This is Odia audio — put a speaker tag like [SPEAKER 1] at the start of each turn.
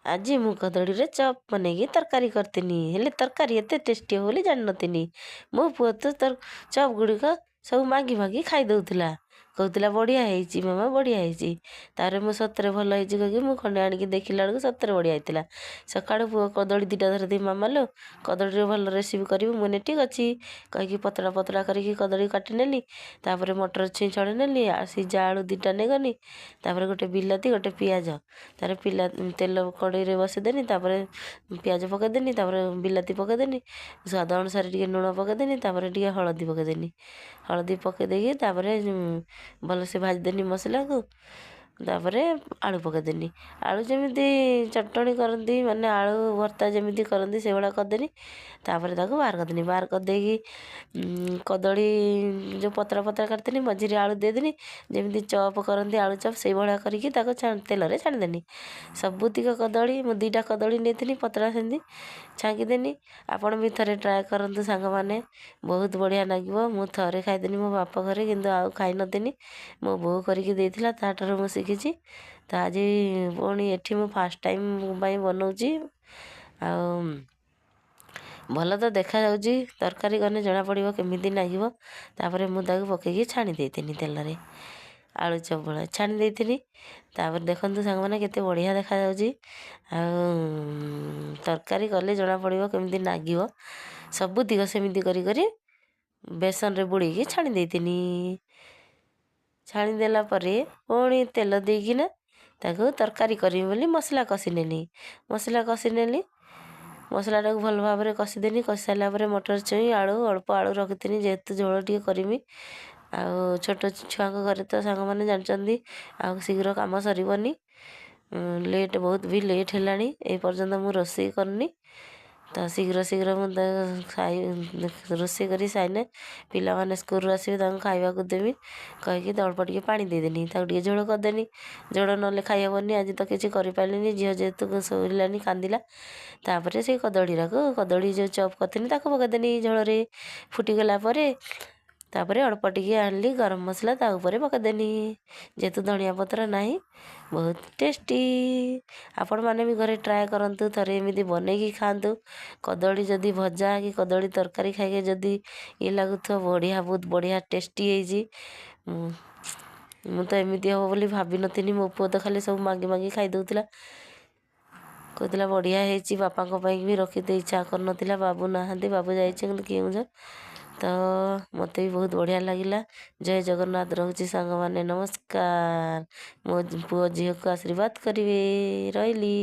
[SPEAKER 1] ଆଜି ମୁଁ କଦଳୀରେ ଚପ୍ ବନେଇକି ତରକାରୀ କରିଥିନି, ହେଲେ ତରକାରୀ ଏତେ ଟେଷ୍ଟି ହେବ ବୋଲି ଜାଣିନଥିନି। ମୋ ପୁଅ ତ ଚପ୍ ଗୁଡ଼ିକ ସବୁ ମାଗି ମାଗି ଖାଇଦେଉଥିଲା, କହୁଥିଲା ବଢ଼ିଆ ହେଇଛି ମାମା, ବଢ଼ିଆ ହେଇଛି। ତାପରେ ମୁଁ ସତରେ ଭଲ ହେଇଛି କହିକି ମୁଁ ଖଣ୍ଡେ ଆଣିକି ଦେଖିଲା ବେଳକୁ ସତରେ ବଢ଼ିଆ ହେଇଥିଲା। ସକାଳୁ ପୁଅ କଦଳୀ ଦୁଇଟା ଧରିଦେଇ, ମାମା ଲୋ, କଦଳୀରେ ଭଲ ରେସିପି କରିବୁ। ମୁଁ କହିନି ଠିକ୍ ଅଛି କହିକି ପତଳା ପତଳା କରିକି କଦଳୀ କାଟିନେଲି। ତାପରେ ମଟର ଛୁଇଁ ଛଡ଼େଇ ନେଲି ଆଉ ସିଝା ଆଳୁ ଦୁଇଟା ନେଇଗନି। ତାପରେ ଗୋଟେ ବିଲାତି, ଗୋଟେ ପିଆଜ। ତାପରେ ପିଲା ତେଲ କଡ଼େଇରେ ବସେଇଦେନି, ତାପରେ ପିଆଜ ପକେଇଦେନି, ତାପରେ ବିଲାତି ପକେଇଦେନି, ସ୍ୱାଦ ଅନୁସାରେ ଟିକେ ଲୁଣ ପକେଇଦେନି, ତାପରେ ଟିକେ ହଳଦୀ ପକେଇଦେନି। ହଳଦୀ ପକେଇ ଦେଇକି ତାପରେ ଭଲସେ ଭାଜିଦେନି ମସଲାକୁ। ତାପରେ ଆଳୁ ପକେଇଦେନି। ଆଳୁ ଯେମିତି ଚଟଣି କରନ୍ତି, ମାନେ ଆଳୁ ଭର୍ତ୍ତା ଯେମିତି କରନ୍ତି, ସେଇଭଳିଆ କରିଦେନି। ତାପରେ ତାକୁ ବାହାର କରିଦେନି। ବାହାର କରିଦେଇକି କଦଳୀ ଯେଉଁ ପତଳା ପତଳା କାଟିଥିଲି, ମଝିରେ ଆଳୁ ଦେଇଦେନି। ଯେମିତି ଚପ୍ କରନ୍ତି ଆଳୁ ଚପ୍, ସେଇଭଳିଆ କରିକି ତାକୁ ତେଲରେ ଛାଣିଦେନି। ସବୁତିକ କଦଳୀ, ମୁଁ ଦୁଇଟା କଦଳୀ ନେଇଥିଲି, ପତଳା ସେମିତି ଛାଙ୍କିଦେନି। ଆପଣ ବି ଥରେ ଟ୍ରାଏ କରନ୍ତୁ ସାଙ୍ଗମାନେ, ବହୁତ ବଢ଼ିଆ ଲାଗିବ। ମୁଁ ଥରେ ଖାଇଥିଲି ମୋ ବାପ ଘରେ, କିନ୍ତୁ ଆଉ ଖାଇନଥିଲି। ମୋ ବୋଉ କରିକି ଦେଇଥିଲା, ତା'ଠାରୁ ମୁଁ ଶିଖିଛି। ତ ଆଜି ପୁଣି ଏଠି ମୁଁ ଫାଷ୍ଟ ଟାଇମ୍ ପାଇଁ ବନଉଛି। ଆଉ ଭଲ ତ ଦେଖାଯାଉଛି, ତରକାରୀ କଲେ ଜଣାପଡ଼ିବ କେମିତି ଲାଗିବ। ତାପରେ ମୁଁ ତାକୁ ପକେଇକି ଛାଣି ଦେଇଥିଲି ତେଲରେ, ଆଳୁ ଚପ୍ ଭଳିଆ ଛାଣି ଦେଇଥିଲି। ତାପରେ ଦେଖନ୍ତୁ ସାଙ୍ଗମାନେ, କେତେ ବଢ଼ିଆ ଦେଖାଯାଉଛି। ଆଉ ତରକାରୀ କଲେ ଜଣାପଡ଼ିବ କେମିତି ଲାଗିବ। ସବୁତିକ ସେମିତି କରି କରି ବେସନରେ ବୁଡ଼େଇକି ଛାଣି ଦେଇଥିନି। ଛାଣିଦେଲା ପରେ ପୁଣି ତେଲ ଦେଇକିନା ତାକୁ ତରକାରୀ କରିବି ବୋଲି ମସଲା କଷିନେଲି। ମସଲା କଷିନେଲି, ମସଲାଟାକୁ ଭଲ ଭାବରେ କଷିଦେନି। କଷି ସାରିଲା ପରେ ମଟର ଛୁଇଁ ଆଳୁ, ଅଳ୍ପ ଆଳୁ ରଖିଥିନି, ଯେହେତୁ ଝୋଳ ଟିକେ କରିମି। ଆଉ ଛୋଟ ଛୁଆଙ୍କ ଘରେ ତ ସାଙ୍ଗମାନେ ଜାଣିଛନ୍ତି, ଆଉ ଶୀଘ୍ର କାମ ସରିବନି। ଲେଟ୍ ବହୁତ ବି ଲେଟ୍ ହେଲାଣି, ଏ ପର୍ଯ୍ୟନ୍ତ ମୁଁ ରୋଷେଇ କରିନି। ତ ଶୀଘ୍ର ଶୀଘ୍ର ମୁଁ ଖାଇ ରୋଷେଇ କରି ସାରିଲେ ପିଲାମାନେ ସ୍କୁଲରୁ ଆସିବେ, ତାଙ୍କୁ ଖାଇବାକୁ ଦେବି କହିକି ତ ଅଳ୍ପ ଟିକେ ପାଣି ଦେଇଦେନି, ତାକୁ ଟିକେ ଝୋଳ କରିଦେନି। ଝୋଳ ନହେଲେ ଖାଇ ହେବନି। ଆଜି ତ କିଛି କରିପାରିଲିନି, ଝିଅ ଯେହେତୁ ଶୋଇଲାନି, କାନ୍ଦିଲା। ତାପରେ ସେଇ କଦଳୀରାକୁ, କଦଳୀ ଯେଉଁ ଚପ୍ କରିଥିଲି, ତାକୁ ପକେଇଦେନି ଝୋଳରେ। ଫୁଟିଗଲା ପରେ ତାପରେ ଅଳ୍ପ ଟିକେ ଆଣିଲି ଗରମ ମସଲା, ତା ଉପରେ ପକେଇଦେନି, ଯେହେତୁ ଧନିଆ ପତ୍ର ନାହିଁ। ବହୁତ ଟେଷ୍ଟି। ଆପଣମାନେ ବି ଘରେ ଟ୍ରାଏ କରନ୍ତୁ, ଥରେ ଏମିତି ବନେଇକି ଖାଆନ୍ତୁ। କଦଳୀ ଯଦି ଭଜା କି କଦଳୀ ତରକାରୀ ଖାଇକି ଯଦି ଇଏ ଲାଗୁଥିବ, ବଢ଼ିଆ, ବହୁତ ବଢ଼ିଆ ଟେଷ୍ଟି ହେଇଛି। ମୁଁ ତ ଏମିତି ହବ ବୋଲି ଭାବିନଥିଲି। ମୋ ପୁଅ ତ ଖାଲି ସବୁ ମାଗି ମାଗି ଖାଇଦେଉଥିଲା, କହୁଥିଲା ବଢ଼ିଆ ହେଇଛି। ବାପାଙ୍କ ପାଇଁ ବି ରଖିତେ ଇଚ୍ଛା କରୁନଥିଲା। ବାବୁ ନାହାନ୍ତି, ବାବୁ ଯାଇଛନ୍ତି କେଉଁଝର। ତ ମୋତେ ବି ବହୁତ ବଢ଼ିଆ ଲାଗିଲା। ଜୟ ଜଗନ୍ନାଥ। ରହୁଛି ସାଙ୍ଗମାନେ, ନମସ୍କାର। ମୋ ପୁଅ ଝିଅକୁ ଆଶୀର୍ବାଦ କରିବେ। ରହିଲି।